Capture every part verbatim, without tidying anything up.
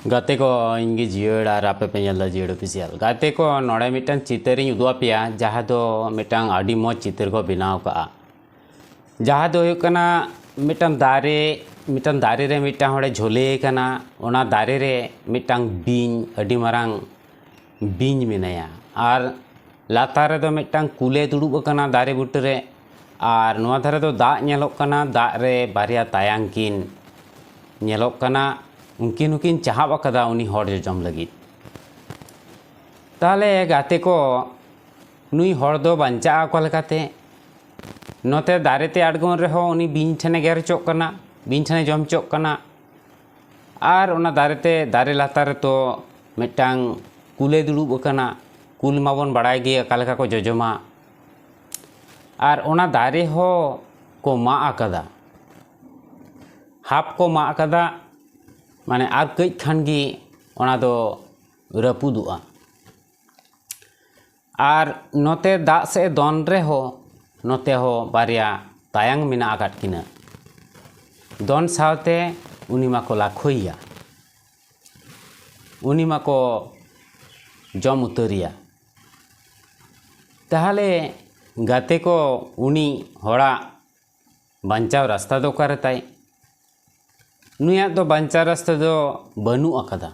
ᱜᱟᱛᱮ ᱠᱚ, ᱤᱧ ᱜᱮ ᱡᱤᱭᱟᱹᱲ ᱟᱨ ᱟᱯᱮ ᱯᱮ ᱧᱮᱞ ᱮᱫᱟ ᱡᱤᱭᱟᱹᱲ ᱚᱯᱷᱤᱥᱤᱭᱟᱞ᱾ ᱜᱟᱛᱮ ᱠᱚ, ᱱᱚᱰᱮ ᱢᱤᱫᱴᱟᱝ ᱪᱤᱛᱟᱹᱨᱤᱧ ᱩᱫᱩᱜ ᱟᱯᱮᱭᱟ, ᱡᱟᱦᱟᱸ ᱫᱚ ᱢᱤᱫᱴᱟᱝ ᱟᱹᱰᱤ ᱢᱚᱡᱽ ᱪᱤᱛᱟᱹᱨ ᱠᱚ ᱵᱮᱱᱟᱣ ᱠᱟᱜᱼᱟ᱾ ᱡᱟᱦᱟᱸ ᱫᱚ ᱦᱩᱭᱩᱜ ᱠᱟᱱᱟ ᱢᱤᱫᱴᱟᱝ ᱫᱟᱨᱮ, ᱢᱤᱫᱴᱟᱝ ᱫᱟᱨᱮ ᱨᱮ ᱢᱤᱫᱴᱟᱝ ᱦᱚᱲᱮ ᱡᱷᱚᱞᱮ ᱠᱟᱱᱟ᱾ ᱚᱱᱟ ᱫᱟᱨᱮ ᱨᱮ ᱢᱤᱫᱴᱟᱝ ᱵᱤᱧ, ᱟᱹᱰᱤ ᱢᱟᱨᱟᱝ ᱵᱤᱧ ᱢᱮᱱᱟᱭᱟ᱾ ᱟᱨ ᱞᱟᱛᱟᱨ ᱨᱮᱫᱚ ᱢᱤᱫᱴᱟᱝ ᱠᱩᱞᱮ ᱫᱩᱲᱩᱵ ᱟᱠᱟᱱᱟ ᱫᱟᱨᱮ ᱵᱩᱴᱟᱹ ᱨᱮ᱾ ᱟᱨ ᱱᱚᱣᱟ ᱫᱷᱟᱨᱮ ᱫᱚ ᱫᱟᱜ ᱧᱮᱞᱚᱜ ᱠᱟᱱᱟ, ᱫᱟᱜ ᱨᱮ ᱵᱟᱨᱭᱟ ᱛᱟᱭᱟᱝ ᱠᱤᱱ ᱧᱮᱞᱚᱜ ᱠᱟᱱᱟ᱾ ᱩᱱᱠᱤᱱ ᱦᱚᱸᱠᱤᱱ ᱪᱟᱦᱟᱵ ᱟᱠᱟᱫᱟ ᱩᱱᱤ ᱦᱚᱲ ᱡᱚᱡᱚᱢ ᱞᱟᱹᱜᱤᱫ᱾ ᱛᱟᱦᱚᱞᱮ ᱜᱟᱛᱮ ᱠᱚ, ᱱᱩᱭ ᱦᱚᱲ ᱫᱚ ᱵᱟᱧᱪᱟᱜᱼᱟ ᱚᱠᱟ ᱞᱮᱠᱟᱛᱮ? ᱱᱚᱛᱮ ᱫᱟᱨᱮ ᱛᱮ ᱟᱬᱜᱚᱱ ᱨᱮᱦᱚᱸ ᱩᱱᱤ ᱵᱤᱧ ᱴᱷᱮᱱᱮ ᱜᱮᱨ ᱦᱚᱪᱚᱜ ᱠᱟᱱᱟ, ᱵᱤᱧ ᱴᱷᱮᱱᱮ ᱡᱚᱢ ᱦᱚᱪᱚᱜ ᱠᱟᱱᱟ᱾ ᱟᱨ ᱚᱱᱟ ᱫᱟᱨᱮ ᱛᱮ, ᱫᱟᱨᱮ ᱞᱟᱛᱟᱨ ᱨᱮᱛᱚ ᱢᱤᱫᱴᱟᱝ ᱠᱩᱞᱮ ᱫᱩᱲᱩᱵ ᱟᱠᱟᱱᱟ᱾ ᱠᱩᱞ ᱢᱟᱵᱚᱱ ᱵᱟᱲᱟᱭ ᱜᱮ ᱚᱠᱟ ᱞᱮᱠᱟ ᱠᱚ ᱡᱚᱡᱚᱢᱟ᱾ ᱟᱨ ᱚᱱᱟ ᱫᱟᱨᱮ ᱦᱚᱸ ᱠᱚ ᱢᱟᱜ ᱟᱠᱟᱫᱟ, ᱦᱟᱯ ᱠᱚ ᱢᱟᱜ ᱟᱠᱟᱫᱟ, ᱢᱟᱱᱮ ᱟᱨ ᱠᱟᱹᱡ ᱠᱷᱟᱱ ᱜᱮ ᱚᱱᱟ ᱫᱚ ᱨᱟᱹᱯᱩᱫᱚᱜᱼᱟ᱾ ᱟᱨ ᱱᱚᱛᱮ ᱫᱟᱜ ᱥᱮᱫ ᱮ ᱫᱚᱱ ᱨᱮᱦᱚᱸ, ᱱᱚᱛᱮ ᱦᱚᱸ ᱵᱟᱨᱭᱟ ᱛᱟᱭᱟᱝ ᱢᱮᱱᱟᱜ ᱟᱠᱟᱫ ᱠᱤᱱᱟ᱾ ᱫᱚᱱ ᱥᱟᱶᱛᱮ ᱩᱱᱤ ᱢᱟᱠᱚ ᱞᱟᱠᱷᱳᱭᱮᱭᱟ, ᱩᱱᱤ ᱢᱟᱠᱚ ᱡᱚᱢ ᱩᱛᱟᱹᱨᱮᱭᱟ᱾ ᱛᱟᱦᱚᱞᱮ ᱜᱟᱛᱮ ᱠᱚ, ᱩᱱᱤ ᱦᱚᱲᱟᱜ ᱵᱟᱧᱪᱟᱣ ᱨᱟᱥᱛᱟ ᱫᱚ ᱚᱠᱟᱨᱮ ᱛᱟᱭ? ᱱᱩᱭᱟᱜ ᱫᱚ ᱵᱟᱧᱪᱟᱣ ᱨᱟᱥᱛᱟ ᱫᱚ ᱵᱟᱹᱱᱩᱜ ᱟᱠᱟᱫᱟ᱾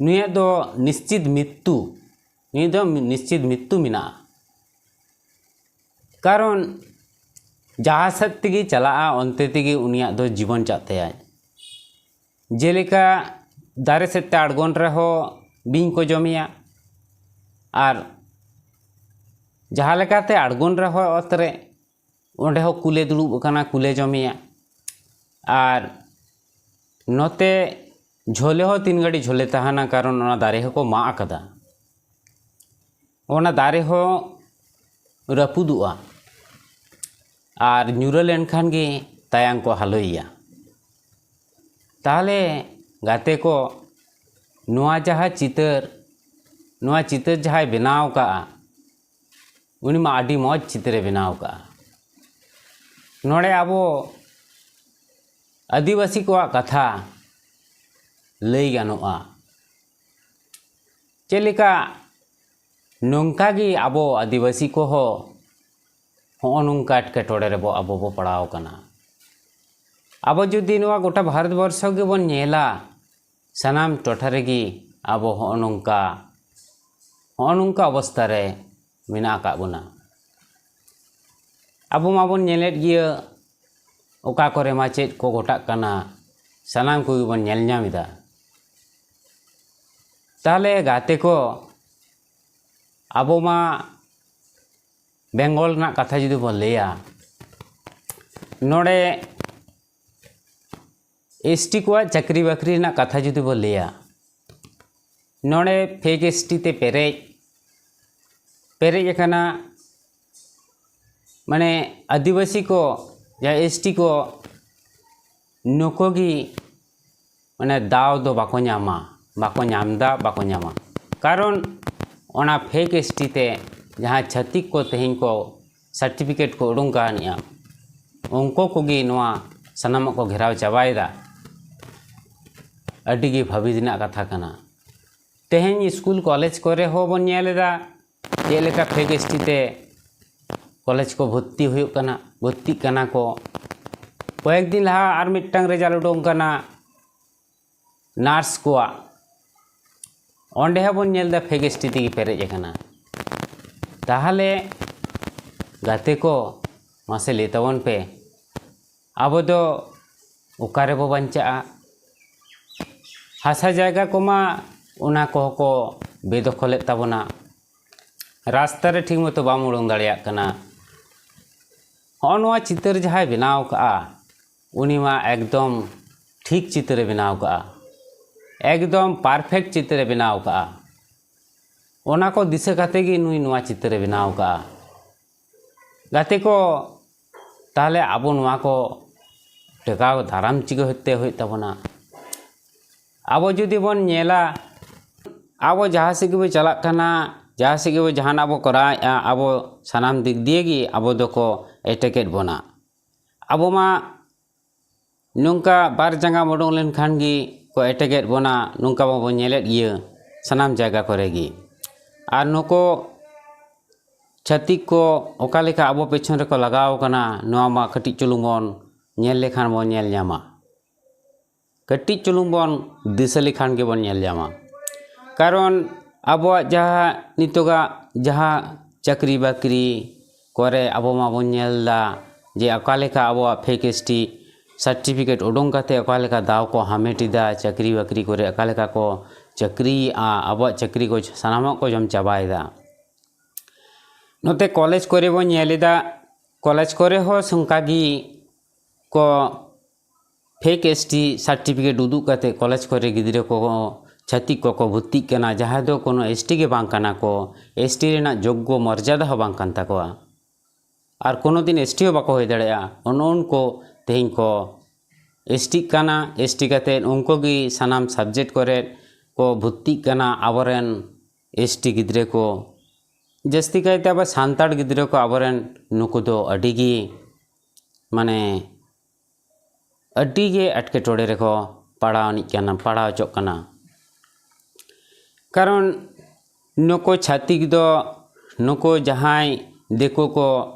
ᱱᱩᱭᱟᱜ ᱫᱚ ᱱᱤᱥᱪᱤᱛ ᱢᱨᱤᱛᱛᱩ, ᱱᱩᱭ ᱫᱚ ᱱᱤᱥᱪᱤᱛ ᱢᱨᱤᱛᱛᱩ ᱢᱮᱱᱟᱜᱼᱟ᱾ ᱠᱟᱨᱚᱱ ᱡᱟᱦᱟᱸ ᱥᱮᱫ ᱛᱮᱜᱮ ᱪᱟᱞᱟᱜᱼᱟ, ᱚᱱᱛᱮ ᱛᱮᱜᱮ ᱩᱱᱤᱭᱟᱜ ᱫᱚ ᱡᱤᱵᱚᱱ ᱪᱟᱜ ᱛᱟᱭᱟ᱾ ᱡᱮᱞᱮᱠᱟ ᱫᱟᱨᱮ ᱥᱮᱫ ᱛᱮ ᱟᱬᱜᱚᱱ ᱨᱮᱦᱚᱸ ᱵᱤᱧ ᱠᱚ ᱡᱚᱢᱮᱭᱟ, ᱟᱨ ᱡᱟᱦᱟᱸ ᱞᱮᱠᱟᱛᱮ ᱟᱬᱜᱚᱱ ᱨᱮᱦᱚᱸ ᱚᱛ ᱨᱮ, ᱚᱸᱰᱮ ᱦᱚᱸ ᱠᱩᱞᱮ ᱫᱩᱲᱩᱵ ᱟᱠᱟᱱᱟ, ᱠᱩᱞᱮ ᱡᱚᱢᱮᱭᱟ᱾ ᱟᱨ ᱱᱚᱛᱮ ᱡᱷᱚᱞᱮ ᱦᱚᱸ ᱛᱤᱱ ᱜᱷᱟᱹᱲᱤ ᱡᱷᱚᱞᱮ ᱛᱟᱦᱮᱱᱟ, ᱠᱟᱨᱚᱱ ᱚᱱᱟ ᱫᱟᱨᱮ ᱦᱚᱸᱠᱚ ᱢᱟᱜ ᱟᱠᱟᱫᱟ᱾ ᱚᱱᱟ ᱫᱟᱨᱮ ᱦᱚᱸ ᱨᱟᱹᱯᱩᱫᱚᱜᱼᱟ, ᱟᱨ ᱧᱩᱨᱟᱹ ᱞᱮᱱᱠᱷᱟᱱ ᱜᱮ ᱛᱟᱭᱟᱝ ᱠᱚ ᱦᱟᱞᱚᱭᱮᱭᱟ᱾ ᱛᱟᱦᱚᱞᱮ ᱜᱟᱛᱮ ᱠᱚ, ᱱᱚᱣᱟ ᱡᱟᱦᱟᱸ ᱪᱤᱛᱟᱹᱨ, ᱱᱚᱣᱟ ᱪᱤᱛᱟᱹᱨ ᱡᱟᱦᱟᱸᱭ ᱵᱮᱱᱟᱣ ᱠᱟᱜᱼᱟ, ᱩᱱᱤ ᱢᱟ ᱟᱹᱰᱤ ᱢᱚᱡᱽ ᱪᱤᱛᱟᱹᱨᱮ ᱵᱮᱱᱟᱣ ᱠᱟᱜᱼᱟ᱾ ᱱᱚᱰᱮ ᱟᱵᱚ ᱟᱹᱫᱤᱵᱟᱹᱥᱤ ᱠᱚᱣᱟᱜ ᱠᱟᱛᱷᱟ ᱞᱟᱹᱭ ᱜᱟᱱᱚᱜᱼᱟ᱾ ᱪᱮᱫ ᱞᱮᱠᱟ ᱱᱚᱝᱠᱟ ᱜᱮ ᱟᱵᱚ ᱟᱹᱫᱤᱵᱟᱹᱥᱤ ᱠᱚᱦᱚᱸ ᱦᱚᱸᱜᱼᱚ ᱱᱚᱝᱠᱟ ᱮᱴᱠᱮᱴᱚᱬᱮ ᱨᱮᱵᱚ ᱟᱵᱚ ᱵᱚ ᱯᱟᱲᱟᱣ ᱟᱠᱟᱱᱟ᱾ ᱟᱵᱚ ᱡᱩᱫᱤ ᱱᱚᱣᱟ ᱜᱚᱴᱟ ᱵᱷᱟᱨᱚᱛ ᱵᱚᱨᱥᱚ ᱜᱮᱵᱚᱱ ᱧᱮᱞᱟ, ᱥᱟᱱᱟᱢ ᱴᱚᱴᱷᱟ ᱨᱮᱜᱮ ᱟᱵᱚ ᱦᱚᱸᱜᱼᱚ ᱱᱚᱝᱠᱟ, ᱦᱚᱸᱜᱼᱚ ᱱᱚᱝᱠᱟ ᱚᱵᱚᱥᱛᱷᱟ ᱨᱮ ᱢᱮᱱᱟᱜ ᱟᱠᱟᱫ ᱵᱚᱱᱟ᱾ ᱟᱵᱚ ᱢᱟᱵᱚᱱ ᱧᱮᱞᱮᱫ ᱜᱮᱭᱟ, ᱚᱠᱟ ᱠᱚᱨᱮ ᱢᱟ ᱪᱮᱫ ᱠᱚ ᱜᱷᱚᱴᱟᱜ ᱠᱟᱱᱟ, ᱥᱟᱱᱟᱢ ᱠᱚᱜᱮ ᱵᱚᱱ ᱧᱮᱞ ᱧᱟᱢ ᱮᱫᱟ᱾ ᱛᱟᱦᱚᱞᱮ ᱜᱟᱛᱮ ᱠᱚ, ᱟᱵᱚ ᱢᱟ ᱵᱮᱝᱜᱚᱞ ᱨᱮᱱᱟᱜ ᱠᱟᱛᱷᱟ ᱡᱩᱫᱤ ᱵᱚᱱ ᱞᱟᱹᱭᱟ, ᱱᱚᱰᱮ ᱮᱥ ᱴᱤ ᱠᱚᱣᱟᱜ ᱪᱟᱹᱠᱨᱤ ᱵᱟᱹᱠᱨᱤ ᱨᱮᱱᱟᱜ ᱠᱟᱛᱷᱟ ᱡᱩᱫᱤ ᱵᱚᱱ ᱞᱟᱹᱭᱟ, ᱱᱚᱰᱮ ᱯᱷᱮᱠ ᱮᱥ ᱴᱤ ᱛᱮ ᱯᱮᱨᱮᱡ, ᱯᱮᱨᱮᱡ ᱟᱠᱟᱱᱟ᱾ ᱢᱟᱱᱮ ᱟᱹᱫᱤᱵᱟᱹᱥᱤ ᱠᱚ, ᱡᱟᱦᱟᱸ ᱮᱥ ᱴᱤ ᱠᱚ, ᱱᱩᱠᱩ ᱜᱮ ᱢᱟᱱᱮ ᱫᱟᱣ ᱫᱚ ᱵᱟᱠᱚ ᱧᱟᱢᱟ, ᱵᱟᱠᱚ ᱧᱟᱢ ᱮᱫᱟ, ᱵᱟᱠᱚ ᱧᱟᱢᱟ᱾ ᱠᱟᱨᱚᱱ ᱚᱱᱟ ᱯᱷᱮᱠ ᱮᱥ ᱴᱤ ᱛᱮ ᱡᱟᱦᱟᱸ ᱪᱷᱟᱹᱛᱤᱠ ᱠᱚ ᱛᱮᱦᱮᱧ ᱠᱚ ᱥᱟᱨᱴᱤᱯᱷᱤᱠᱮᱴ ᱠᱚ ᱩᱰᱩᱝ ᱠᱟᱣᱱᱤᱡᱼᱟ, ᱩᱱᱠᱩ ᱠᱚᱜᱮ ᱱᱚᱣᱟ ᱥᱟᱱᱟᱢᱟᱜ ᱠᱚ ᱜᱷᱮᱨᱟᱣ ᱪᱟᱵᱟᱭᱮᱫᱟ᱾ ᱟᱹᱰᱤ ᱜᱮ ᱵᱷᱟᱹᱵᱤᱛ ᱨᱮᱱᱟᱜ ᱠᱟᱛᱷᱟ ᱠᱟᱱᱟ᱾ ᱛᱮᱦᱮᱧ ᱥᱠᱩᱞ ᱠᱚᱞᱮᱡᱽ ᱠᱚᱨᱮ ᱦᱚᱸ ᱵᱚᱱ ᱧᱮᱞ ᱮᱫᱟ, ᱪᱮᱫ ᱞᱮᱠᱟ ᱯᱷᱮᱠ ᱮᱥ ᱴᱤ ᱛᱮ ᱠᱚᱞᱮᱡᱽ ᱠᱚ ᱵᱷᱚᱨᱛᱤ ᱦᱩᱭᱩᱜ ᱠᱟᱱᱟ, ᱵᱷᱚᱨᱛᱤᱜ ᱠᱟᱱᱟ ᱠᱚ᱾ ᱠᱚᱭᱮᱠ ᱫᱤᱱ ᱞᱟᱦᱟ ᱟᱨ ᱢᱤᱫᱴᱟᱝ ᱨᱮᱡᱟᱞᱴ ᱩᱰᱩᱝ ᱠᱟᱱᱟ ᱱᱟᱨᱥ ᱠᱚᱣᱟᱜ, ᱚᱸᱰᱮ ᱦᱚᱸ ᱵᱚᱱ ᱧᱮᱞ ᱮᱫᱟ ᱯᱷᱮᱠ ᱮᱥ ᱴᱤ ᱛᱮᱜᱮ ᱯᱮᱨᱮᱡ ᱟᱠᱟᱱᱟ᱾ ᱛᱟᱦᱚᱞᱮ ᱜᱟᱛᱮ ᱠᱚ, ᱢᱟᱥᱮ ᱞᱟᱹᱭ ᱛᱟᱵᱚᱱ ᱯᱮ, ᱟᱵᱚ ᱫᱚ ᱚᱠᱟ ᱨᱮᱵᱚ ᱵᱟᱧᱪᱟᱜᱼᱟ? ᱦᱟᱥᱟ ᱡᱟᱭᱜᱟ ᱠᱚᱢᱟ ᱚᱱᱟ ᱠᱚᱦᱚᱸ ᱠᱚ ᱵᱮᱫᱚᱠᱷᱚᱞᱮᱫ ᱛᱟᱵᱚᱱᱟ᱾ ᱨᱟᱥᱛᱟ ᱨᱮ ᱴᱷᱤᱠ ᱢᱚᱛᱚ ᱵᱟᱢ ᱩᱰᱩᱝ ᱫᱟᱲᱮᱭᱟᱜ ᱠᱟᱱᱟ᱾ ᱦᱚᱸᱜᱼᱚ ᱱᱚᱣᱟ ᱪᱤᱛᱟᱹᱨ ᱡᱟᱦᱟᱸᱭ ᱵᱮᱱᱟᱣ ᱠᱟᱜᱼᱟ, ᱩᱱᱤ ᱢᱟ ᱮᱠᱫᱚᱢ ᱴᱷᱤᱠ ᱪᱤᱛᱟᱹᱨᱮ ᱵᱮᱱᱟᱣ ᱠᱟᱜᱼᱟ, ᱮᱠᱫᱚᱢ ᱯᱟᱨᱯᱷᱮᱠᱴ ᱪᱤᱛᱟᱹᱨᱮ ᱵᱮᱱᱟᱣ ᱠᱟᱜᱼᱟ᱾ ᱚᱱᱟ ᱠᱚ ᱫᱤᱥᱟᱹ ᱠᱟᱛᱮ ᱜᱮ ᱱᱩᱭ ᱱᱚᱣᱟ ᱪᱤᱛᱟᱹᱨᱮ ᱵᱮᱱᱟᱣ ᱠᱟᱜᱼᱟ᱾ ᱜᱟᱛᱮ ᱠᱚ, ᱛᱟᱦᱚᱞᱮ ᱟᱵᱚ ᱱᱚᱣᱟ ᱠᱚ ᱴᱮᱠᱟᱣ ᱫᱟᱨᱟᱢ ᱪᱤᱠᱟᱹ ᱦᱩᱭᱩᱜ ᱛᱮ ᱦᱩᱭᱩᱜ ᱛᱟᱵᱚᱱᱟ? ᱟᱵᱚ ᱡᱩᱫᱤ ᱵᱚᱱ ᱧᱮᱞᱟ, ᱟᱵᱚ ᱡᱟᱦᱟᱸ ᱥᱮᱫ ᱜᱮᱵᱚ ᱪᱟᱞᱟᱜ ᱠᱟᱱᱟ, ᱡᱟᱦᱟᱸ ᱥᱮᱫ ᱜᱮᱵᱚ ᱡᱟᱦᱟᱱᱟᱜ ᱵᱚ ᱠᱚᱨᱟᱣᱮᱫᱼᱟ, ᱟᱵᱚ ᱥᱟᱱᱟᱢ ᱫᱤᱠ ᱫᱤᱭᱮ ᱜᱮ ᱟᱵᱚ ᱫᱚᱠᱚ ᱮᱴᱮᱠᱮᱫ ᱵᱚᱱᱟ᱾ ᱟᱵᱚ ᱢᱟ ᱱᱚᱝᱠᱟ ᱵᱟᱨ ᱡᱟᱸᱜᱟ ᱩᱰᱩᱝ ᱞᱮᱱᱠᱷᱟᱱ ᱜᱮ ᱠᱚ ᱮᱴᱮᱜᱮᱫ ᱵᱚᱱᱟ, ᱱᱚᱝᱠᱟ ᱢᱟᱵᱚᱱ ᱧᱮᱞᱮᱫ ᱜᱮᱭᱟ ᱥᱟᱱᱟᱢ ᱡᱟᱭᱜᱟ ᱠᱚᱨᱮ ᱜᱮ᱾ ᱟᱨ ᱱᱩᱠᱩ ᱪᱷᱟᱹᱛᱤᱠ ᱠᱚ ᱚᱠᱟ ᱞᱮᱠᱟ ᱟᱵᱚ ᱯᱮᱪᱷᱚᱱ ᱨᱮᱠᱚ ᱞᱟᱜᱟᱣ ᱟᱠᱟᱱᱟ, ᱱᱚᱣᱟ ᱢᱟ ᱠᱟᱹᱴᱤᱡ ᱪᱩᱞᱩᱝ ᱵᱚᱱ ᱧᱮᱞ ᱞᱮᱠᱷᱟᱱ ᱵᱚᱱ ᱧᱮᱞ ᱧᱟᱢᱟ, ᱠᱟᱹᱴᱤᱡ ᱪᱩᱞᱩᱝ ᱵᱚᱱ ᱫᱤᱥᱟᱹ ᱞᱮᱠᱷᱟᱱ ᱜᱮᱵᱚᱱ ᱧᱮᱞ ᱧᱟᱢᱟ᱾ ᱠᱟᱨᱚᱱ ᱟᱵᱚᱣᱟᱜ ᱡᱟᱦᱟᱸ ᱱᱤᱛᱚᱜᱟᱜ ᱡᱟᱦᱟᱸ ᱪᱟᱹᱠᱨᱤ ᱵᱟᱹᱠᱨᱤ ᱠᱚᱨᱮ ᱟᱵᱚ ᱢᱟᱵᱚᱱ ᱧᱮᱞ ᱮᱫᱟ ᱡᱮ ᱚᱠᱟ ᱞᱮᱠᱟ ᱟᱵᱚᱣᱟᱜ ᱯᱷᱮᱠ ᱮᱥ ᱴᱤ ᱥᱟᱨᱴᱤᱯᱷᱤᱠᱮᱴ ᱩᱰᱩᱝ ᱠᱟᱛᱮ ᱚᱠᱟ ᱞᱮᱠᱟ ᱫᱟᱣ ᱠᱚ ᱦᱟᱢᱮᱴ ᱮᱫᱟ, ᱪᱟᱹᱠᱨᱤ ᱵᱟᱹᱠᱨᱤ ᱠᱚᱨᱮ ᱚᱠᱟ ᱞᱮᱠᱟ ᱠᱚ ᱪᱟᱹᱠᱨᱤᱭᱮᱫᱼᱟ, ᱟᱵᱚᱣᱟᱜ ᱪᱟᱹᱠᱨᱤ ᱠᱚ ᱥᱟᱱᱟᱢᱟᱜ ᱠᱚ ᱡᱚᱢ ᱪᱟᱵᱟᱭᱮᱫᱟ᱾ ᱱᱚᱛᱮ ᱠᱚᱞᱮᱡᱽ ᱠᱚᱨᱮ ᱵᱚᱱ ᱧᱮᱞ ᱮᱫᱟ, ᱠᱚᱞᱮᱡᱽ ᱠᱚᱨᱮ ᱦᱚᱸ ᱚᱱᱠᱟ ᱜᱮ ᱠᱚ ᱯᱷᱮᱠ ᱮᱥ ᱴᱤ ᱥᱟᱨᱴᱤᱯᱷᱤᱠᱮᱴ ᱩᱫᱩᱜ ᱠᱟᱛᱮ ᱠᱚᱞᱮᱡᱽ ᱠᱚᱨᱮ ᱜᱤᱫᱽᱨᱟᱹ ᱠᱚ ᱪᱷᱟᱹᱛᱤᱠ ᱠᱚᱠᱚ ᱵᱷᱚᱨᱛᱤᱜ ᱠᱟᱱᱟ, ᱡᱟᱦᱟᱸᱭ ᱫᱚ ᱠᱳᱱᱳ ᱮᱥ ᱴᱤ ᱜᱮ ᱵᱟᱝ ᱠᱟᱱᱟ ᱠᱚ, ᱮᱥ ᱴᱤ ᱨᱮᱱᱟᱜ ᱡᱳᱜᱽᱜᱚ ᱢᱚᱨᱡᱟᱫᱟ ᱦᱚᱸ ᱵᱟᱝ ᱠᱟᱱ ᱛᱟᱠᱚᱣᱟ, ᱟᱨ ᱠᱳᱱᱳ ᱫᱤᱱ ᱮᱥ ᱴᱤ ᱦᱚᱸ ᱵᱟᱠᱚ ᱦᱩᱭ ᱫᱟᱲᱮᱭᱟᱜᱼᱟ᱾ ᱚᱱ ᱩᱱᱠᱩ ᱛᱮᱦᱮᱧ ᱠᱚ ᱮᱥ ᱴᱤᱜ ᱠᱟᱱᱟ, ᱮᱥ ᱴᱤ ᱠᱟᱛᱮ ᱩᱱᱠᱩ ᱜᱮ ᱥᱟᱱᱟᱢ ᱥᱟᱵᱡᱮᱠᱴ ᱠᱚᱨᱮ ᱠᱚ ᱵᱷᱚᱨᱛᱤᱜ ᱠᱟᱱᱟ ᱟᱵᱚᱨᱮᱱ ᱮᱥ ᱴᱤ ᱜᱤᱫᱽᱨᱟᱹ ᱠᱚ᱾ ᱡᱟᱹᱥᱛᱤ ᱠᱟᱭᱛᱮ ᱟᱵᱚ ᱥᱟᱱᱛᱟᱲ ᱜᱤᱫᱽᱨᱟᱹ ᱠᱚ ᱟᱵᱚᱨᱮᱱ ᱱᱩᱠᱩ ᱫᱚ ᱟᱹᱰᱤ ᱜᱮ ᱢᱟᱱᱮ ᱟᱹᱰᱤ ᱜᱮ ᱮᱴᱠᱮᱴᱚᱬᱮ ᱨᱮᱠᱚ ᱯᱟᱲᱟᱣ ᱟᱹᱱᱤᱡ ᱠᱟᱱᱟ, ᱯᱟᱲᱟᱣ ᱦᱚᱪᱚᱜ ᱠᱟᱱᱟ᱾ ᱠᱟᱨᱚᱱ ᱱᱩᱠᱩ ᱪᱷᱟᱹᱛᱤᱠ ᱫᱚ ᱱᱩᱠᱩ ᱡᱟᱦᱟᱸᱭ ᱫᱤᱠᱩ ᱠᱚ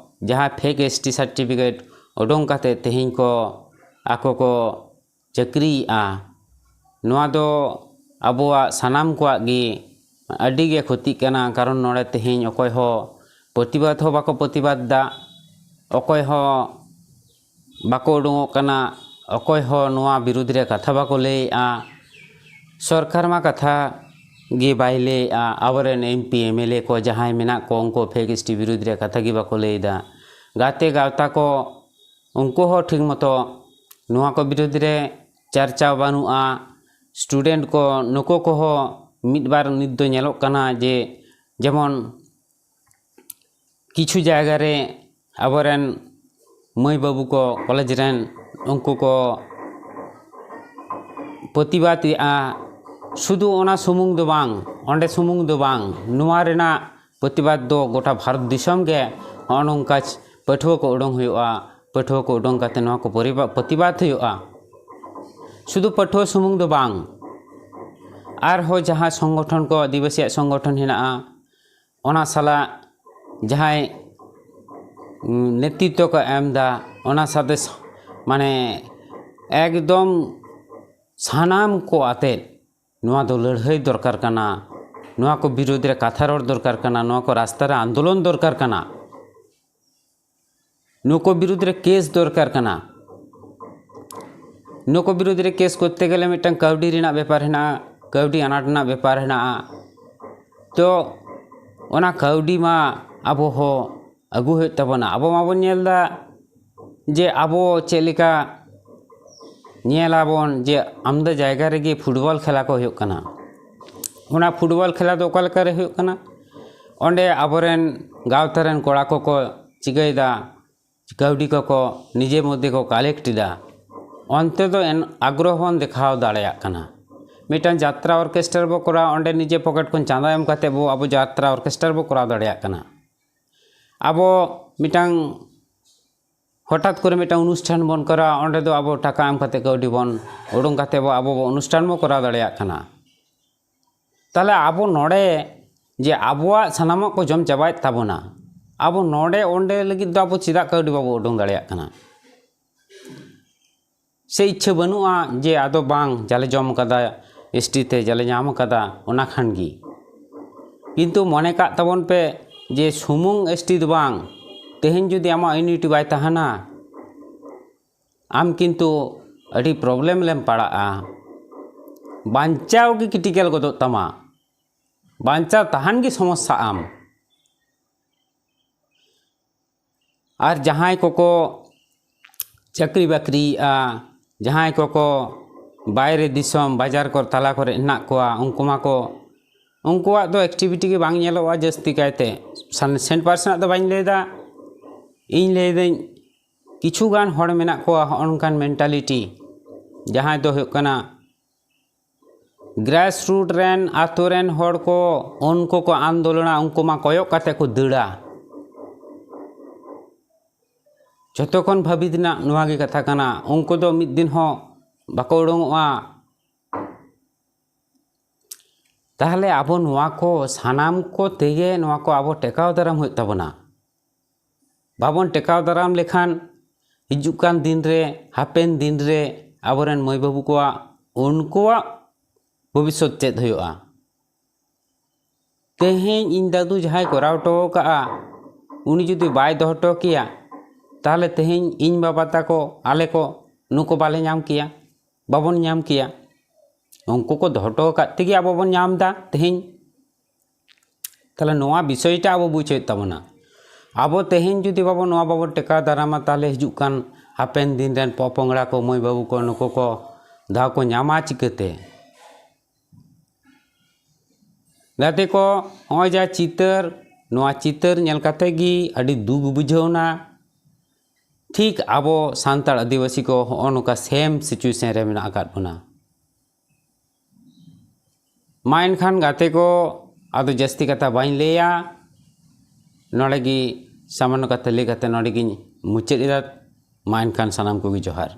ᱡᱟᱦᱟᱸ ᱯᱷᱮᱠ ᱮᱥ ᱴᱤ ᱥᱟᱨᱴᱤᱯᱷᱤᱠᱮᱴ ᱩᱰᱩᱝ ᱠᱟᱛᱮ ᱛᱮᱦᱮᱧ ᱠᱚ ᱟᱠᱚ ᱠᱚ ᱪᱟᱹᱠᱨᱤᱭᱮᱫᱼᱟ, ᱱᱚᱣᱟ ᱫᱚ ᱟᱵᱚᱣᱟᱜ ᱥᱟᱱᱟᱢ ᱠᱚᱣᱟᱜ ᱜᱮ ᱟᱹᱰᱤ ᱜᱮ ᱠᱷᱚᱛᱤᱜ ᱠᱟᱱᱟ᱾ ᱠᱟᱨᱚᱱ ᱱᱚᱰᱮ ᱛᱮᱦᱮᱧ ᱚᱠᱚᱭ ᱦᱚᱸ ᱯᱨᱚᱛᱤᱵᱟᱫ ᱦᱚᱸ ᱵᱟᱠᱚ ᱯᱨᱚᱛᱤᱵᱟᱫ ᱮᱫᱟ, ᱚᱠᱚᱭ ᱦᱚᱸ ᱵᱟᱠᱚ ᱩᱰᱩᱝᱚᱜ ᱠᱟᱱᱟ, ᱚᱠᱚᱭ ᱦᱚᱸ ᱱᱚᱣᱟ ᱵᱤᱨᱩᱫᱽ ᱨᱮ ᱠᱟᱛᱷᱟ ᱵᱟᱠᱚ ᱞᱟᱹᱭᱮᱫᱼᱟ᱾ ᱥᱚᱨᱠᱟᱨ ᱢᱟ ᱠᱟᱛᱷᱟ ᱜᱮ ᱵᱟᱭ ᱞᱟᱹᱭᱮᱫᱼᱟ, ᱟᱵᱚᱨᱮᱱ M P M L A ᱠᱚ ᱡᱟᱦᱟᱸᱭ ᱢᱮᱱᱟᱜ ᱠᱚ ᱩᱱᱠᱩ ᱯᱷᱮᱠ ᱮᱥ ᱴᱤ ᱵᱤᱨᱩᱫᱽ ᱨᱮ ᱠᱟᱛᱷᱟ ᱜᱮ ᱵᱟᱠᱚ ᱞᱟᱹᱭᱮᱫᱟ᱾ ᱜᱟᱛᱮ ᱜᱟᱶᱛᱟ ᱠᱚ ᱩᱱᱠᱩ ᱦᱚᱸ ᱴᱷᱤᱠ ᱢᱚᱛᱚ ᱱᱚᱣᱟ ᱠᱚ ᱵᱤᱨᱩᱫᱽ ᱨᱮ ᱪᱟᱨᱪᱟᱣ ᱵᱟᱹᱱᱩᱜᱼᱟ᱾ ᱥᱴᱩᱰᱮᱱᱴ ᱠᱚ ᱱᱩᱠᱩ ᱠᱚᱦᱚᱸ ᱢᱤᱫ ᱵᱟᱨ ᱱᱤᱛ ᱫᱚ ᱧᱮᱞᱚᱜ ᱠᱟᱱᱟ ᱡᱮ ᱡᱮᱢᱚᱱ ᱠᱤᱪᱷᱩ ᱡᱟᱭᱜᱟ ᱨᱮ ᱟᱵᱚᱨᱮᱱ ᱢᱟᱹᱭ ᱵᱟᱹᱵᱩ ᱠᱚ ᱠᱚᱞᱮᱡᱽ ᱨᱮᱱ ᱩᱱᱠᱩ ᱠᱚ ᱯᱨᱚᱛᱤᱵᱟᱫᱮᱜᱼᱟ᱾ ᱥᱩᱫᱷᱩ ᱚᱱᱟ ᱥᱩᱢᱩᱝ ᱫᱚ ᱵᱟᱝ, ᱚᱸᱰᱮ ᱥᱩᱢᱩᱝ ᱫᱚ ᱵᱟᱝ, ᱱᱚᱣᱟ ᱨᱮᱱᱟᱜ ᱯᱨᱚᱛᱤᱵᱟᱫᱽ ᱫᱚ ᱜᱚᱴᱟ ᱵᱷᱟᱨᱚᱛ ᱫᱤᱥᱚᱢ ᱜᱮ ᱱᱚᱜᱼᱚ ᱱᱚᱝᱠᱟ ᱯᱟᱹᱴᱷᱩᱣᱟᱹ ᱠᱚ ᱩᱰᱩᱝ ᱦᱩᱭᱩᱜᱼᱟ᱾ ᱯᱟᱹᱴᱷᱩᱣᱟᱹ ᱠᱚ ᱩᱰᱩᱝ ᱠᱟᱛᱮ ᱱᱚᱣᱟ ᱠᱚ ᱯᱚᱨᱤᱵᱟ-, ᱯᱨᱚᱛᱤᱵᱟᱫᱽ ᱦᱩᱭᱩᱜᱼᱟ᱾ ᱥᱩᱫᱷᱩ ᱯᱟᱹᱴᱷᱩᱣᱟᱹ ᱥᱩᱢᱩᱝ ᱫᱚ ᱵᱟᱝ, ᱟᱨᱦᱚᱸ ᱡᱟᱦᱟᱸ ᱥᱚᱝᱜᱚᱴᱷᱚᱱ ᱠᱚ, ᱟᱹᱫᱤᱵᱟᱹᱥᱤᱭᱟᱜ ᱥᱚᱝᱜᱚᱴᱷᱚᱱ ᱦᱮᱱᱟᱜᱼᱟ, ᱚᱱᱟ ᱥᱟᱞᱟᱜ ᱡᱟᱦᱟᱸᱭ ᱱᱮᱛᱨᱤᱛᱛᱚ ᱠᱚ ᱮᱢ ᱮᱫᱟ, ᱚᱱᱟ ᱥᱟᱶᱛᱮ ᱥᱟ- ᱢᱟᱱᱮ ᱮᱠᱫᱚᱢ ᱥᱟᱱᱟᱢ ᱠᱚ ᱟᱛᱮᱫ ᱱᱚᱣᱟ ᱫᱚ ᱞᱟᱹᱲᱦᱟᱹᱭ ᱫᱚᱨᱠᱟᱨ ᱠᱟᱱᱟ᱾ ᱱᱚᱣᱟ ᱠᱚ ᱵᱤᱨᱩᱫᱽ ᱨᱮ ᱠᱟᱛᱷᱟ ᱨᱚᱲ ᱫᱚᱨᱠᱟᱨ ᱠᱟᱱᱟ᱾ ᱱᱚᱣᱟ ᱠᱚ ᱨᱟᱥᱛᱟ ᱨᱮ ᱟᱱᱫᱳᱞᱚᱱ ᱫᱚᱨᱠᱟᱨ ᱠᱟᱱᱟ᱾ ᱱᱩᱠᱩ ᱵᱤᱨᱩᱫᱽ ᱨᱮ ᱠᱮᱥ ᱫᱚᱨᱠᱟᱨ ᱠᱟᱱᱟ᱾ ᱱᱩᱠᱩ ᱵᱤᱨᱩᱫᱽ ᱨᱮ ᱠᱮᱥ ᱠᱚᱨᱛᱮ ᱜᱮᱞᱮ ᱢᱤᱫᱴᱟᱝ ᱠᱟᱹᱣᱰᱤ ᱨᱮᱱᱟᱜ ᱵᱮᱯᱟᱨ ᱦᱮᱱᱟᱜᱼᱟ, ᱠᱟᱹᱣᱰᱤ ᱟᱱᱟᱴ ᱨᱮᱱᱟᱜ ᱵᱮᱯᱟᱨ ᱦᱮᱱᱟᱜᱼᱟ᱾ ᱛᱚ ᱚᱱᱟ ᱠᱟᱹᱣᱰᱤ ᱢᱟ ᱟᱵᱚ ᱦᱚᱸ ᱟᱹᱜᱩ ᱦᱩᱭᱩᱜ ᱛᱟᱵᱚᱱᱟ᱾ ᱟᱵᱚ ᱢᱟᱵᱚᱱ ᱧᱮᱞ ᱮᱫᱟ ᱡᱮ ᱟᱵᱚ ᱪᱮᱫ ᱞᱮᱠᱟ ᱧᱮᱞ ᱟᱵᱚᱱ ᱡᱮ ᱟᱢᱫᱟ ᱡᱟᱭᱜᱟ ᱨᱮᱜᱮ ᱯᱷᱩᱴᱵᱚᱞ ᱠᱷᱮᱞᱟ ᱠᱚ ᱦᱩᱭᱩᱜ ᱠᱟᱱᱟ᱾ ᱚᱱᱟ ᱯᱷᱩᱴᱵᱚᱞ ᱠᱷᱮᱞᱟ ᱫᱚ ᱚᱠᱟ ᱞᱮᱠᱟ ᱨᱮ ᱦᱩᱭᱩᱜ ᱠᱟᱱᱟ? ᱚᱸᱰᱮ ᱟᱵᱚᱨᱮᱱ ᱜᱟᱶᱛᱟ ᱨᱮᱱ ᱠᱚᱲᱟ ᱠᱚᱠᱚ ᱪᱤᱠᱟᱹᱭᱮᱫᱟ, ᱠᱟᱹᱣᱰᱤ ᱠᱚᱠᱚ ᱱᱤᱡᱮ ᱢᱚᱫᱽᱫᱷᱮ ᱠᱚ ᱠᱟᱞᱮᱠᱴ ᱮᱫᱟ᱾ ᱚᱱᱛᱮ ᱫᱚ ᱮᱱ- ᱟᱜᱽᱨᱚᱦᱚ ᱵᱚᱱ ᱫᱮᱠᱷᱟᱣ ᱫᱟᱲᱮᱭᱟᱜ ᱠᱟᱱᱟ᱾ ᱢᱤᱫᱴᱟᱝ ᱡᱟᱛᱨᱟ ᱚᱨᱠᱮᱥᱴᱟᱨ ᱵᱚ ᱠᱚᱨᱟᱣᱟ, ᱚᱸᱰᱮ ᱱᱤᱡᱮ ᱯᱚᱠᱮᱴ ᱠᱷᱚᱱ ᱪᱟᱸᱫᱟ ᱮᱢ ᱠᱟᱛᱮ ᱵᱚ ᱟᱵᱚ ᱡᱟᱛᱨᱟ ᱚᱨᱠᱮᱥᱴᱟᱨ ᱵᱚ ᱠᱚᱨᱟᱣ ᱫᱟᱲᱮᱭᱟᱜ ᱠᱟᱱᱟ᱾ ᱟᱵᱚ ᱢᱤᱫᱴᱟᱝ ᱦᱚᱴᱟᱛ ᱠᱚᱨᱮ ᱢᱤᱫᱴᱟᱝ ᱚᱱᱩᱥᱴᱷᱟᱱ ᱵᱚᱱ ᱠᱚᱨᱟᱣᱟ, ᱚᱸᱰᱮ ᱫᱚ ᱟᱵᱚ ᱴᱟᱠᱟ ᱮᱢ ᱠᱟᱛᱮ ᱠᱟᱹᱣᱰᱤ ᱵᱚᱱ ᱩᱰᱩᱝ ᱠᱟᱛᱮ ᱵᱚ ᱟᱵᱚ ᱵᱚ ᱚᱱᱩᱥᱴᱷᱟᱱ ᱵᱚ ᱠᱚᱨᱟᱣ ᱫᱟᱲᱮᱭᱟᱜ ᱠᱟᱱᱟ᱾ ᱛᱟᱦᱚᱞᱮ ᱟᱵᱚ ᱱᱚᱰᱮ ᱡᱮ ᱟᱵᱚᱣᱟᱜ ᱥᱟᱱᱟᱢᱟᱜ ᱠᱚ ᱡᱚᱢ ᱪᱟᱵᱟᱭᱮᱫ ᱛᱟᱵᱚᱱᱟ, ᱟᱵᱚ ᱱᱚᱰᱮ ᱚᱸᱰᱮ ᱞᱟᱹᱜᱤᱫ ᱫᱚ ᱟᱵᱚ ᱪᱮᱫᱟᱜ ᱠᱟᱹᱣᱰᱤ ᱵᱟᱵᱚ ᱩᱰᱩᱝ ᱫᱟᱲᱮᱭᱟᱜ ᱠᱟᱱᱟ? ᱥᱮ ᱤᱪᱪᱷᱟᱹ ᱵᱟᱹᱱᱩᱜᱼᱟ ᱡᱮ ᱟᱫᱚ ᱵᱟᱝ, ᱡᱟᱞᱮ ᱡᱚᱢ ᱠᱟᱫᱟ, ᱮᱥᱴᱤ ᱛᱮ ᱡᱟᱞᱮ ᱧᱟᱢ ᱠᱟᱫᱟ, ᱚᱱᱟ ᱠᱷᱟᱱ ᱜᱮ᱾ ᱠᱤᱱᱛᱩ ᱢᱚᱱᱮ ᱠᱟᱜ ᱛᱟᱵᱚᱱ ᱯᱮ ᱡᱮ ᱥᱩᱢᱩᱝ ᱮᱥᱴᱤ ᱫᱚ ᱵᱟᱝ, ᱛᱮᱦᱮᱧ ᱡᱩᱫᱤ ᱟᱢᱟᱜ ᱤᱭᱩᱱᱤᱴᱤ ᱵᱟᱭ ᱛᱟᱦᱮᱱᱟ, ᱟᱢ ᱠᱤᱱᱛᱩ ᱟᱹᱰᱤ ᱯᱨᱚᱵᱞᱮᱢ ᱨᱮᱢ ᱯᱟᱲᱟᱜᱼᱟ᱾ ᱵᱟᱧᱪᱟᱣ ᱜᱮ ᱠᱨᱤᱴᱤᱠᱟᱞ ᱜᱚᱫᱚᱜ ᱛᱟᱢᱟ᱾ ᱵᱟᱧᱪᱟᱣ ᱛᱟᱦᱮᱱ ᱜᱮ ᱥᱚᱢᱚᱥᱥᱟ ᱟᱢ᱾ ᱟᱨ ᱡᱟᱦᱟᱸᱭ ᱠᱚᱠᱚ ᱪᱟᱹᱠᱨᱤ ᱵᱟᱹᱠᱨᱤᱭᱮᱫᱼᱟ, ᱡᱟᱦᱟᱸᱭ ᱠᱚᱠᱚ ᱵᱟᱭᱨᱮ ᱫᱤᱥᱚᱢ ᱵᱟᱡᱟᱨ ᱠᱚ ᱛᱟᱞᱟ ᱠᱚᱨᱮ ᱦᱮᱱᱟᱜ ᱠᱚᱣᱟ, ᱩᱱᱠᱩ ᱢᱟᱠᱚ, ᱩᱱᱠᱩᱣᱟᱜ ᱫᱚ ᱮᱠᱴᱤᱵᱷᱤᱴᱤ ᱜᱮ ᱵᱟᱝ ᱧᱮᱞᱚᱜᱼᱟ ᱡᱟᱹᱥᱛᱤ ᱠᱟᱭᱛᱮ᱾ ᱥᱟᱱ- ᱥᱮᱱᱴ ᱯᱟᱨᱥᱮᱱᱟᱜ ᱫᱚ ᱵᱟᱹᱧ ᱞᱟᱹᱭᱫᱟ, ᱤᱧ ᱞᱟᱹᱭᱫᱟᱹᱧ ᱠᱤᱪᱷᱩ ᱜᱟᱱ ᱦᱚᱲ ᱢᱮᱱᱟᱜ ᱠᱚᱣᱟ ᱦᱚᱸᱜᱼᱚ ᱱᱚᱝᱠᱟᱱ ᱢᱮᱱᱴᱟᱞᱤᱴᱤ, ᱡᱟᱦᱟᱸᱭ ᱫᱚ ᱦᱩᱭᱩᱜ ᱠᱟᱱᱟ ᱜᱨᱟᱥ ᱨᱩᱴ ᱨᱮᱱ, ᱟᱛᱳ ᱨᱮᱱ ᱦᱚᱲ ᱠᱚ, ᱩᱱᱠᱩ ᱠᱚ ᱟᱱᱫᱳᱞᱚᱱᱟ, ᱩᱱᱠᱩ ᱢᱟ ᱠᱚᱭᱚᱜ ᱠᱟᱛᱮ ᱠᱚ ᱫᱟᱹᱲᱟ᱾ ᱡᱷᱚᱛᱚ ᱠᱷᱚᱱ ᱵᱷᱟᱹᱵᱤᱛ ᱨᱮᱱᱟᱜ ᱱᱚᱣᱟ ᱜᱮ ᱠᱟᱛᱷᱟ ᱠᱟᱱᱟ, ᱩᱱᱠᱩ ᱫᱚ ᱢᱤᱫ ᱫᱤᱱ ᱦᱚᱸ ᱵᱟᱠᱚ ᱩᱰᱩᱝᱚᱜᱼᱟ᱾ ᱛᱟᱦᱚᱞᱮ ᱟᱵᱚ ᱱᱚᱣᱟ ᱠᱚ ᱥᱟᱱᱟᱢ ᱠᱚ ᱛᱮᱜᱮ ᱱᱚᱣᱟ ᱠᱚ ᱟᱵᱚ ᱴᱮᱠᱟᱣ ᱫᱟᱨᱟᱢ ᱦᱩᱭᱩᱜ ᱛᱟᱵᱚᱱᱟ᱾ ᱵᱟᱵᱚᱱ ᱴᱮᱠᱟᱣ ᱫᱟᱨᱟᱢ ᱞᱮᱠᱷᱟᱱ ᱦᱤᱡᱩᱜ ᱠᱟᱱ ᱫᱤᱱ ᱨᱮ, ᱦᱟᱯᱮᱱ ᱫᱤᱱ ᱨᱮ ᱟᱵᱚᱨᱮᱱ ᱢᱟᱹᱭ ᱵᱟᱹᱵᱩ ᱠᱚᱣᱟᱜ, ᱩᱱᱠᱩᱣᱟᱜ ᱵᱷᱚᱵᱤᱥᱥᱚᱛ ᱪᱮᱫ ᱦᱩᱭᱩᱜᱼᱟ? ᱛᱮᱦᱮᱧ ᱤᱧ ᱫᱟᱫᱩ ᱡᱟᱦᱟᱸᱭ ᱠᱚᱨᱟᱣ ᱦᱚᱴᱚ ᱠᱟᱜᱼᱟ, ᱩᱱᱤ ᱡᱩᱫᱤ ᱵᱟᱭ ᱫᱚᱦᱚ ᱦᱚᱴᱚ ᱠᱮᱭᱟ, ᱛᱟᱦᱚᱞᱮ ᱛᱮᱦᱮᱧ ᱤᱧ ᱵᱟᱵᱟ ᱛᱟᱠᱚ, ᱟᱞᱮ ᱠᱚ, ᱱᱩᱠᱩ ᱵᱟᱞᱮ ᱧᱟᱢ ᱠᱮᱭᱟ, ᱵᱟᱵᱚᱱ ᱧᱟᱢ ᱠᱮᱭᱟ᱾ ᱩᱱᱠᱩ ᱠᱚ ᱫᱚᱦᱚ ᱦᱚᱴᱚ ᱟᱠᱟᱫ ᱛᱮᱜᱮ ᱟᱵᱚ ᱵᱚᱱ ᱧᱟᱢ ᱮᱫᱟ ᱛᱮᱦᱮᱧ᱾ ᱛᱟᱦᱚᱞᱮ ᱱᱚᱣᱟ ᱵᱤᱥᱚᱭᱴᱟ ᱟᱵᱚ ᱵᱩᱡᱽ ᱦᱩᱭᱩᱜ ᱛᱟᱵᱚᱱᱟ᱾ ᱟᱵᱚ ᱛᱮᱦᱮᱧ ᱡᱩᱫᱤ ᱵᱟᱵᱚ, ᱱᱚᱣᱟ ᱵᱟᱵᱚᱱ ᱴᱮᱠᱟᱣ ᱫᱟᱨᱟᱢᱟ, ᱛᱟᱦᱚᱞᱮ ᱦᱤᱡᱩᱜ ᱠᱟᱱ ᱦᱟᱯᱮᱱ ᱫᱤᱱ ᱨᱮᱱ ᱯᱚᱯᱚᱝᱲᱟ ᱠᱚ, ᱢᱟᱹᱭ ᱵᱟᱹᱵᱩ ᱠᱚ, ᱱᱩᱠᱩ ᱠᱚ ᱫᱟᱣ ᱠᱚ ᱧᱟᱢᱟ ᱪᱤᱠᱟᱹᱛᱮ? ᱜᱟᱛᱮ ᱠᱚ, ᱱᱚᱜᱼᱚᱭ ᱡᱟ ᱪᱤᱛᱟᱹᱨ, ᱱᱚᱣᱟ ᱪᱤᱛᱟᱹᱨ ᱧᱮᱞ ᱠᱟᱛᱮ ᱜᱮ ᱟᱹᱰᱤ ᱫᱩᱠ ᱵᱩᱡᱷᱟᱹᱣ ᱮᱱᱟ᱾ ᱴᱷᱤᱠ ᱟᱵᱚ ᱥᱟᱱᱛᱟᱲ ᱟᱹᱫᱤᱵᱟᱹᱥᱤ ᱠᱚ ᱦᱚᱸᱜᱼᱚ ᱱᱚᱝᱠᱟ ᱥᱮᱢ ᱥᱤᱪᱩᱭᱮᱥᱚᱱ ᱨᱮ ᱢᱮᱱᱟᱜ ᱟᱠᱟᱫ ᱵᱚᱱᱟ᱾ ᱢᱟ ᱮᱱᱠᱷᱟᱱ ᱜᱟᱛᱮ ᱠᱚ, ᱟᱫᱚ ᱡᱟᱹᱥᱛᱤ ᱠᱟᱛᱷᱟ ᱵᱟᱹᱧ ᱞᱟᱹᱭᱟ, ᱱᱚᱰᱮ ᱜᱮ ᱥᱟᱢᱟᱱᱱᱚ ᱠᱟᱛᱷᱟ ᱞᱟᱹᱭ ᱠᱟᱛᱮ ᱱᱚᱰᱮ ᱜᱤᱧ ᱢᱩᱪᱟᱹᱫ ᱮᱫᱟ᱾ ᱢᱟ ᱮᱱᱠᱷᱟᱱ ᱥᱟᱱᱟᱢ ᱠᱚᱜᱮ ᱡᱚᱦᱟᱨ᱾